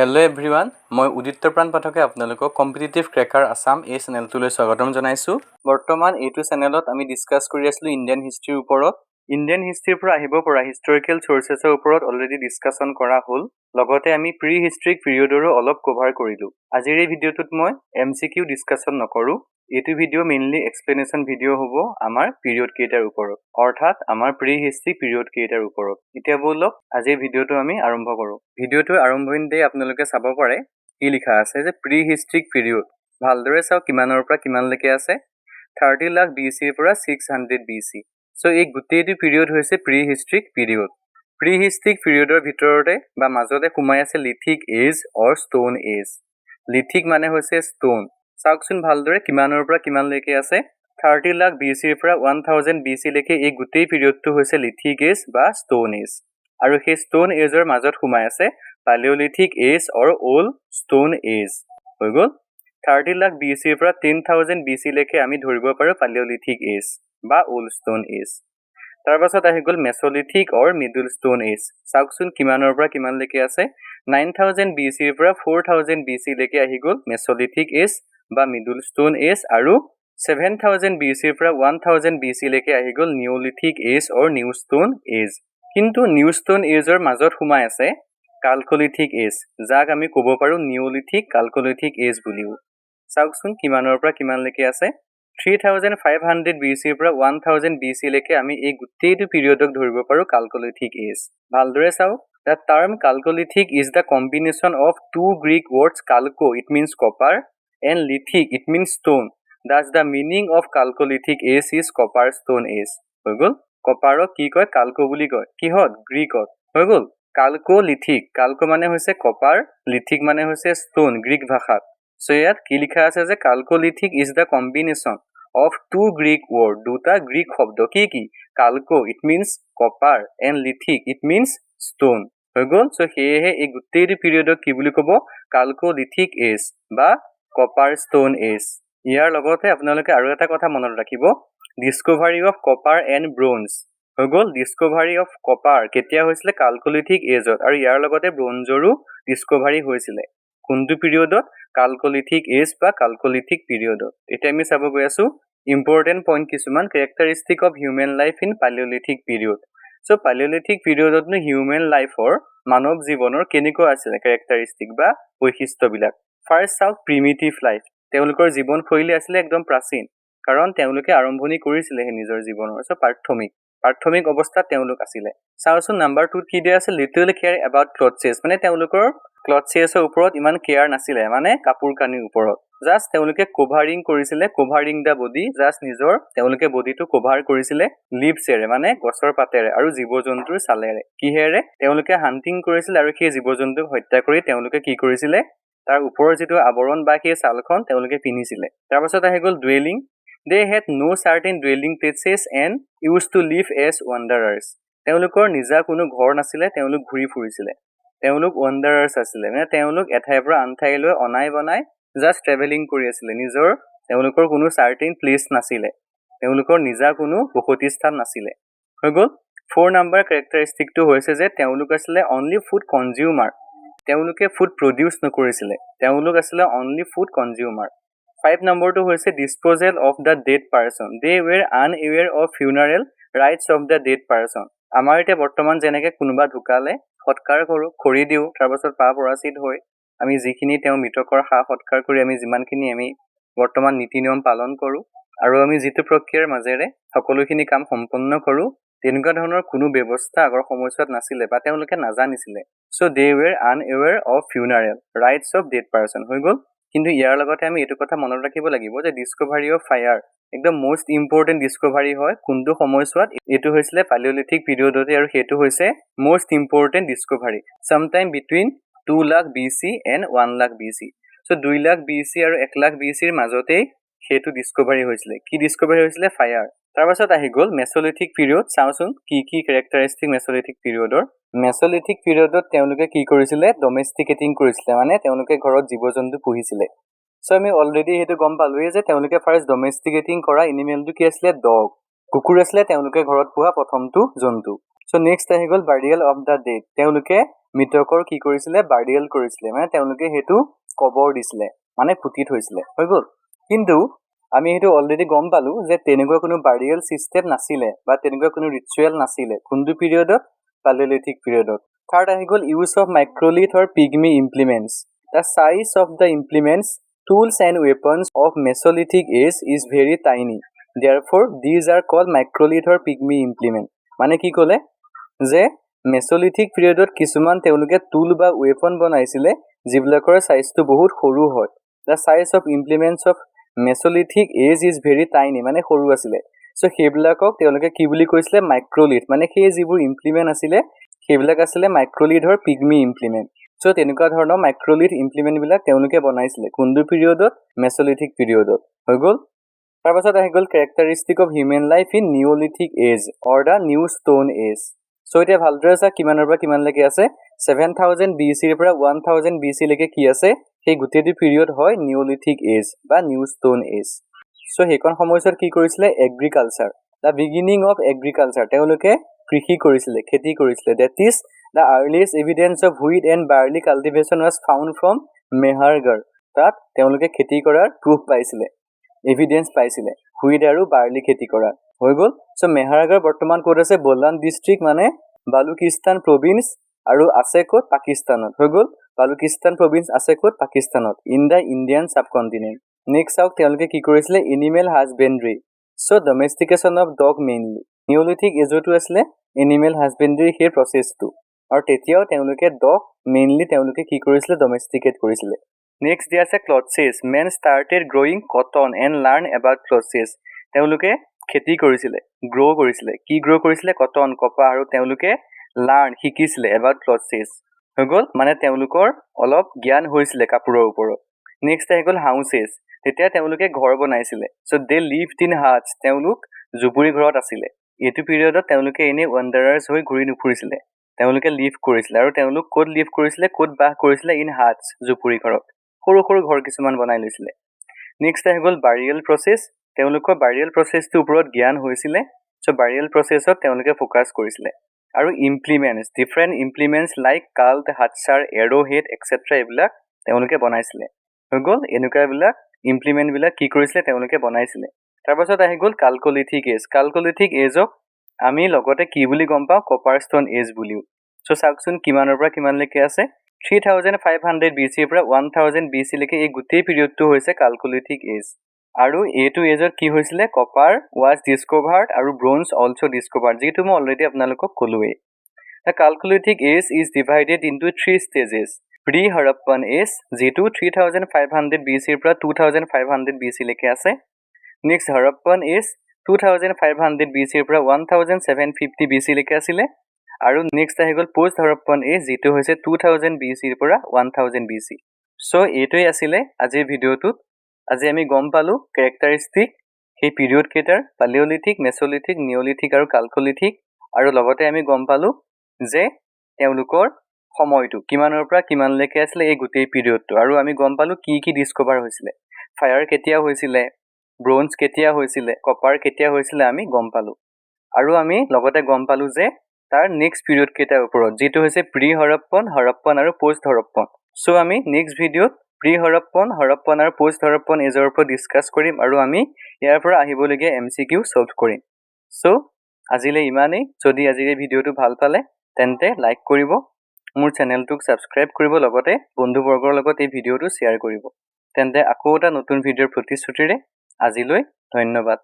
Hello' everyone, মই উদিত্য প্ৰাণ পাঠকে আপোনালোকক কম্পিটিটিভ ক্ৰেকাৰ আছাম এই চেনেলটোলৈ স্বাগতম জনাইছোঁ। বৰ্তমান এইটো চেনেলত আমি ডিছকাছ কৰি আছিলোঁ ইণ্ডিয়ান হিষ্ট্ৰীৰ ওপৰত। ইণ্ডিয়ান হিষ্ট্ৰীৰ পৰা আহিব পৰা হিষ্টৰিকেল চ'ৰ্চেছৰ ওপৰত অলৰেডি ডিছকাছন কৰা হ'ল। লগতে আমি প্ৰি হিষ্ট্ৰিক পিৰিয়ডৰো অলপ কভাৰ কৰিলোঁ। আজিৰ এই ভিডিঅ'টোত মই এমচিকিউ ডিছকাছন নকৰোঁ। এইটো ভিডিঅ' মেইনলি এক্সপ্লেনেশ্যন ভিডিঅ' হ'ব আমাৰ পিৰিয়ড কেইটাৰ ওপৰত, অৰ্থাৎ আমাৰ প্ৰি হিষ্ট্ৰী পিৰিয়ড কেইটাৰ ওপৰত। এতিয়া ব'লক, আজিৰ ভিডিঅ'টো আমি আৰম্ভ কৰোঁ। ভিডিঅ'টোৰ আৰম্ভণিতেই আপোনালোকে চাব পাৰে কি লিখা আছে যে প্ৰি হিষ্ট্ৰিক পিৰিয়ড। ভালদৰে চাওক, কিমানৰ পৰা কিমানলৈকে আছে? 30 লাখ বি চিৰ পৰা 600 বি চি। চ' এই গোটেইটো পিৰিয়ড হৈছে prehistoric period. Prehistoric পিৰিয়ডৰ ভিতৰতে বা মাজতে সোমাই আছে Lithic Age or Stone Age। Lithic মানে হৈছে ষ্ট'ন। চাওকচোন ভালদৰে, কিমানৰ পৰা কিমানলৈকে আছে? 30 লাখ বি চিৰ পৰা 1000 বি চিলৈকে। এই গোটেই পিৰিয়ডটো হৈছে লিথিক এজ বা ষ্ট'ন এজ আৰু সেই ষ্ট'ন এজৰ মাজত সোমাই আছে Paleolithic Age or Old Stone Age। হৈ গ'ল। 30 লাখ বি চিৰ পৰা 10,000 বি চিলৈকে আমি ধৰিব পাৰোঁ পালিঅ'লিথিক এজ বা অল্ড ষ্ট'ন এজ। তাৰপাছত আহি গ'ল Mesolithic or Middle Stone Age। চাওকচোন, কিমানৰ পৰা কিমানলৈকে আছে? 9000 বি চিৰ পৰা 4000 বি চিলৈকে আহি গ'ল মেছলিথিক এজ বা মিডল ষ্ট'ন এজ আৰু 7000 বি চিৰ পৰা 1000 বি চিলৈকে আহি গ'ল Neolithic Age or New Stone Age। কিন্তু নিউ ষ্ট'ন এজৰ মাজত সোমাই আছে কালকলিথিক এজ, যাক আমি ক'ব পাৰোঁ নিঅ'লিথিক, কালকলিথিক এজ বুলিও। চাওকচোন, কিমানৰ পৰা কিমানলৈকে আছে? 3500 বি চিৰ পৰা 1000 বি চিলৈকে আমি এই গোটেইটো পিৰিয়ডক ধৰিব পাৰোঁ কালকলিথিক এজ। ভালদৰে চাওক। The term Chalcolithic is the combination of two Greek words, chalko, it means copper, and lithic, it means stone. Thus, the meaning of Chalcolithic Age is copper stone age। হৈ গ'ল। কপাৰক কি কয়? কালকো বুলি কয়। কিহত? গ্ৰীকত। হৈ গ'ল। কালকোলিথিক, কালকো মানে হৈছে কপাৰ, লিথিক মানে হৈছে ষ্ট'ন গ্ৰীক ভাষাত। চ' ইয়াত কি লিখা আছে যে Chalcolithic is the combination of two Greek word, দুটা গ্ৰীক শব্দ। কি কি? Chalco, it means copper, and lithic, it means stone। হৈ গ'ল। চ' সেয়েহে এই গোটেইটো পিৰিয়ডক কি বুলি ক'ব? কালকোলিথিক এজ বা কপাৰ ষ্ট'ন এজ। ইয়াৰ লগতে আপোনালোকে আৰু এটা কথা মনত ৰাখিব, discovery of copper and bronze। হৈ গ'ল। ডিস্কভাৰী অফ কপাৰ কেতিয়া হৈছিলে? কালকলিথিক এজত। আৰু ইয়াৰ লগতে ব্ৰঞ্জৰো ডিস্কভাৰী হৈছিলে। কোনটো পিৰিয়ডত? কালকলিথিক এজ বা কালকলিথিক পিৰিয়ডত। এতিয়া আমি চাব গৈ আছো ইম্পৰ্টেণ্ট পইণ্ট কিছুমান, characteristic of human life in Paleolithic period। So Paleolithic পিৰিয়ডতনো human লাইফৰ, মানৱ জীৱনৰ কেনেকুৱা আছিলে কেৰেক্টাৰিষ্টিক বা বৈশিষ্ট্যবিলাক? ফাৰ্ষ্ট চাওক, প্ৰিমিটিভ লাইফ। তেওঁলোকৰ জীৱনশৈলী আছিলে একদম প্ৰাচীন, কাৰণ তেওঁলোকে আৰম্ভণি কৰিছিলেহে নিজৰ জীৱনৰ। চ' প্ৰাথমিক অৱস্থাত তেওঁলোক আছিলে। চাওচোন, নাম্বাৰ 2ত কি দিয়া আছে? লিটল কেয়াৰ এবাউট ক্লথছেছ, মানে তেওঁলোকৰ ক্লথছেছৰ ওপৰত ইমান কেয়াৰ নাছিলে, মানে কাপোৰ কানিৰ ওপৰত। জাষ্ট তেওঁলোকে কভাৰিং কৰিছিলে, কভাৰিং the body. Just নিজৰ তেওঁলোকে বডিটো কভাৰ কৰিছিলে লিভছেৰে, মানে গছৰ পাতেৰে আৰু জীৱ জন্তুৰ ছালেৰে। কিহেৰে? তেওঁলোকে হাণ্টিং কৰিছিলে আৰু সেই জীৱ জন্তুক হত্যা কৰি তেওঁলোকে কি কৰিছিলে? তাৰ ওপৰৰ যিটো আৱৰণ বা সেই ছালখন তেওঁলোকে পিন্ধিছিলে। তাৰপাছত আহি গ'ল dwelling. They had no certain dwelling places and used to live as wanderers। তেওঁলোকৰ নিজা কোনো ঘৰ নাছিলে, তেওঁলোক ঘূৰি ফুৰিছিলে। তেওঁলোক ৱাণ্ডাৰাৰ্ছ আছিলে, মানে তেওঁলোক এঠাইৰ পৰা আন ঠাইলৈ অনাই বনাই জাষ্ট ট্ৰেভেলিং কৰি আছিলে। নিজৰ তেওঁলোকৰ কোনো চাৰ্টেইন প্লেচ নাছিলে, তেওঁলোকৰ নিজা কোনো বসতি স্থান নাছিলে। হৈ গ'ল। 4 নাম্বাৰ কেৰেক্টাৰিষ্টিকটো হৈছে যে তেওঁলোক আছিলে অনলি ফুড কনজিউমাৰ। তেওঁলোকে ফুড প্ৰডিউচ নকৰিছিলে, তেওঁলোক আছিলে অনলি ফুড কনজিউমাৰ। 5 নম্বৰটো হৈছে disposal of the dead person। They were unaware of funeral rites of the dead person। আমাৰ এতিয়া বৰ্তমান যেনেকৈ কোনোবা ঢুকালে সৎকাৰ কৰোঁ, খৰি দিওঁ, তাৰপাছত পাপ পৰাচিত হৈ আমি যিখিনি তেওঁ মৃতকৰ সা সৎকাৰ কৰি আমি যিমানখিনি আমি বৰ্তমান নীতি নিয়ম পালন কৰোঁ আৰু আমি যিটো প্ৰক্ৰিয়াৰ মাজেৰে সকলোখিনি কাম সম্পন্ন কৰোঁ, তেনেকুৱা ধৰণৰ কোনো ব্যৱস্থা আগৰ সময়ছোৱাত নাছিলে বা তেওঁলোকে নাজানিছিলে। So they were unaware of funeral rites of dead person। হৈ গ'ল। কিন্তু ইয়াৰ লগতে আমি এইটো কথা মনত ৰাখিব লাগিব যে ডিস্কভাৰী অফ ফায়াৰ একদম মষ্ট ইম্পৰ্টেণ্ট ডিস্কভাৰী হয়। কোনটো সময়ছোৱাত এইটো হৈছিলে? পালিঅলিথিক পিৰিয়ডতে। আৰু সেইটো হৈছে most important discovery sometime between 2 lakh BC and 1 lakh BC। So 2 lakh B C আৰু 1 লাখ বি চিৰ মাজতেই সেইটো ডিস্কভাৰী হৈছিলে। কি ডিস্কভাৰী হৈছিলে? ফায়াৰ। তাৰপাছত আহি গ'ল মেছলিথিক পিৰিয়ড। চাওঁচোন কি কি কেৰেক্টাৰিষ্টিক মেছলিথিক পিৰিয়ডৰ। মেছলিথিক পিৰিয়ডত তেওঁলোকে কি কৰিছিলে? ডমেষ্টিকেটিং কৰিছিলে, মানে তেওঁলোকে ঘৰত জীৱ জন্তু পুহিছিলে। চ' আমি অলৰেডি সেইটো গম পালোৱেই যে তেওঁলোকে ফাৰ্ষ্ট ডমেষ্টিকেটিং কৰা এনিমেলটো কি আছিলে? ডগ, কুকুৰ আছিলে তেওঁলোকে ঘৰত পোহা প্ৰথমটো জন্তু। চ' নেক্সট আহি গ'ল বাৰিয়েল অফ the dead. তেওঁলোকে মৃতকৰ কি কৰিছিলে? বাৰিয়েল কৰিছিলে, মানে তেওঁলোকে সেইটো কবৰ দিছিলে, মানে পুতি থৈছিলে। হৈ গ'ল। কিন্তু আমি সেইটো অলৰেডি গম পালোঁ যে তেনেকুৱা কোনো বাৰিয়েল ছিষ্টেম নাছিলে বা তেনেকুৱা কোনো ৰিচুৱেল নাছিলে। কোনটো পিৰিয়ডত? পালিঅ'লিথিক পিৰিয়ডত। থাৰ্ড আহি গ'ল use of microlith or pygmy implements. The size of the implements, tools and weapons of Mesolithic age is very tiny. Therefore, these are called microlith or pygmy implement. মানে কি ক'লে যে মেচলিথিক পিৰিয়ডত কিছুমান তেওঁলোকে টুল বা ৱেপন বনাইছিলে, যিবিলাকৰ চাইজটো বহুত সৰু হয়। The size of implements of Mesolithic age is very tiny, মানে সৰু আছিলে। চ' সেইবিলাকক তেওঁলোকে কি বুলি কৈছিলে? মাইক্ৰলিথ। মানে সেই যিবোৰ ইমপ্লিমেণ্ট আছিলে, সেইবিলাক আছিলে মাইক্ৰলিথ অৰ পিগমি ইমপ্লিমেণ্ট। চ' তেনেকুৱা ধৰণৰ মাইক্ৰলিথ ইমপ্লিমেণ্টবিলাক তেওঁলোকে বনাইছিলে। কোনটো পিৰিয়ডত? মেচলিথিক পিৰিয়ডত। হৈ গ'ল। তাৰপাছত আহি গ'ল characteristic of human life in Neolithic age or the New Stone Age. So এতিয়া ভালদৰে চা, কিমানৰ পৰা কিমানলৈকে আছে? 7000 বি চিৰ পৰা 1000 বি চিলৈকে কি আছে? সেই গোটেইটো পিৰিয়ড হয় নিঅ'লিথিক এজ বা নিউ ষ্ট'ন এজ। চ' সেইখন সময়ছোৱাত কি কৰিছিলে? Agriculture, the beginning of agriculture. তেওঁলোকে কৃষি কৰিছিলে, খেতি কৰিছিলে। That is, the earliest evidence of wheat and barley cultivation was found from Mehrgarh. তাত তেওঁলোকে খেতি কৰাৰ প্ৰুফ পাইছিলে, এভিডেঞ্চ পাইছিলে হুইট আৰু বাৰ্লি খেতি কৰাৰ। হৈ গ'ল। চ' মেহাৰগড় বৰ্তমান ক'ত আছে? বলান ডিষ্ট্ৰিক্ট, মানে বালুকিস্তান প্ৰভিন্স, আৰু আছে ক'ত? পাকিস্তানত। হৈ গ'ল। বালুকিস্তান প্ৰভিন্স আছে ক'ত? পাকিস্তানত, in the Indian subcontinent. Next চাওক, তেওঁলোকে কি কৰিছিলে? Animal husbandry, so domestication of dog mainly. Neolithic এজতো আছিলে এনিমেল হাজবেণ্ড্ৰি সেই প্ৰচেছটো, আৰু তেতিয়াও তেওঁলোকে ডগ মেইনলি তেওঁলোকে কি কৰিছিলে? ডমেষ্টিকেট কৰিছিলে। নেক্সট দিয়া আছে clothes. Men started growing cotton and learn about clothes. তেওঁলোকে খেতি কৰিছিলে, গ্ৰ' কৰিছিলে। কি গ্ৰ' কৰিছিলে? কটন, কপাহ। আৰু তেওঁলোকে লাৰ্ণ, শিকিছিলে এবাউট ক্লথছেছ। হৈ গ'ল। মানে তেওঁলোকৰ অলপ জ্ঞান হৈছিলে কাপোৰৰ ওপৰত। নেক্সট আহি গ'ল হাউচেছ। তেতিয়া তেওঁলোকে ঘৰ বনাইছিলে। So they lived in huts. তেওঁলোক জুপুৰি ঘৰত আছিলে। এইটো পিৰিয়ডত তেওঁলোকে এনেই ৱাণ্ডাৰাৰ্ছ হৈ ঘূৰি নুফুৰিছিলে। তেওঁলোকে লিভ কৰিছিলে। আৰু তেওঁলোক ক'ত লিভ কৰিছিলে, ক'ত বাস কৰিছিলে? ইন হাটছ, জুপুৰি ঘৰত, সৰু সৰু ঘৰ কিছুমান বনাই লৈছিলে। নেক্সট আহি গ'ল বাৰিয়েল প্ৰচেছ। তেওঁলোকৰ বাৰিয়েল প্ৰচেছটোৰ ওপৰত জ্ঞান হৈছিলে। চ' বাৰিয়েল প্ৰচেছত তেওঁলোকে ফ'কাছ কৰিছিলে। আৰু implements, different implements like cult, hatchar, arrowhead, etcetera, এইবিলাক তেওঁলোকে বনাইছিলে। হৈ গ'ল। এনেকুৱাবিলাক ইমপ্লিমেণ্টবিলাক কি কৰিছিলে? তেওঁলোকে বনাইছিলে। তাৰপাছত আহি গ'ল কালকলিথিক এজ। কালকলিথিক এজক আমি লগতে কি বুলি গম পাওঁ? কপাৰ ষ্ট'ন এজ বুলিও। চ' চাওকচোন, কিমানৰ পৰা কিমানলৈকে আছে? 3500 বি চিৰ পৰা 1000 বি চিলৈকে এই গোটেই পিৰিয়ডটো হৈছে কালকলিথিক এজ। আৰু এইটো এজত কি হৈছিলে? কপাৰ ৱাজ ডিছকভাৰ্ড আৰু ব্ৰঞ্জ অলছ' ডিছকভাৰ্ড, যিটো মই অলৰেডি আপোনালোকক ক'লোৱেই। The Chalcolithic age is divided into three stages. Pre Harappan age, যিটো 3500 বি চিৰ পৰা 2500 বি চিলৈকে আছে। Next Harappan age, 2500 বি চিৰ পৰা 1750 বি চিলৈকে আছিলে। আৰু নেক্সট আহি গ'ল পষ্ট হৰপ্পন এজ, যিটো হৈছে 2000 বি চিৰ পৰা 1000 বি চি। চ' এইটোৱেই আছিলে আজিৰ ভিডিঅ'টোত। আজি আমি গম পালোঁ কেৰেক্টাৰিষ্টিক সেই পিৰিয়ড কেইটাৰ, পালিঅ'লিথিক, মেচলিথিক, নিঅ'লিথিক আৰু কালকলিথিক। আৰু লগতে আমি গম পালোঁ যে তেওঁলোকৰ সময়টো কিমানৰ পৰা কিমানলৈকে আছিলে এই গোটেই পিৰিয়ডটো। আৰু আমি গম পালোঁ কি কি ডিছকভাৰ হৈছিলে, ফায়াৰ কেতিয়া হৈছিলে, ব্ৰঞ্জ কেতিয়া হৈছিলে, কপাৰ কেতিয়া হৈছিলে, আমি গম পালোঁ। আৰু আমি লগতে গম পালোঁ যে তাৰ নেক্সট পিৰিয়ড কেইটাৰ ওপৰত, যিটো হৈছে প্ৰি হৰপ্পন, হৰপ্পন আৰু পষ্ট হৰপ্পন। চ' আমি নেক্সট ভিডিঅ'ত প্ৰি হৰপ্পন, হৰপ্পন আৰু পষ্ট হৰপ্পন এজৰ ওপৰত ডিছকাছ কৰিম আৰু আমি ইয়াৰ পৰা আহিবলগীয়া এমচিকিউ ছল্ভ কৰিম। চ' আজিলৈ ইমানেই। যদি আজিৰ এই ভিডিঅ'টো ভাল পালে, তেন্তে লাইক কৰিব, মোৰ চেনেলটোক ছাবস্ক্ৰাইব কৰিব, লগতে বন্ধুবৰ্গৰ লগত এই ভিডিঅ'টো শ্বেয়াৰ কৰিব। তেন্তে আকৌ এটা নতুন ভিডিঅ'ৰ প্ৰতিশ্ৰুতিৰে আজিলৈ ধন্যবাদ।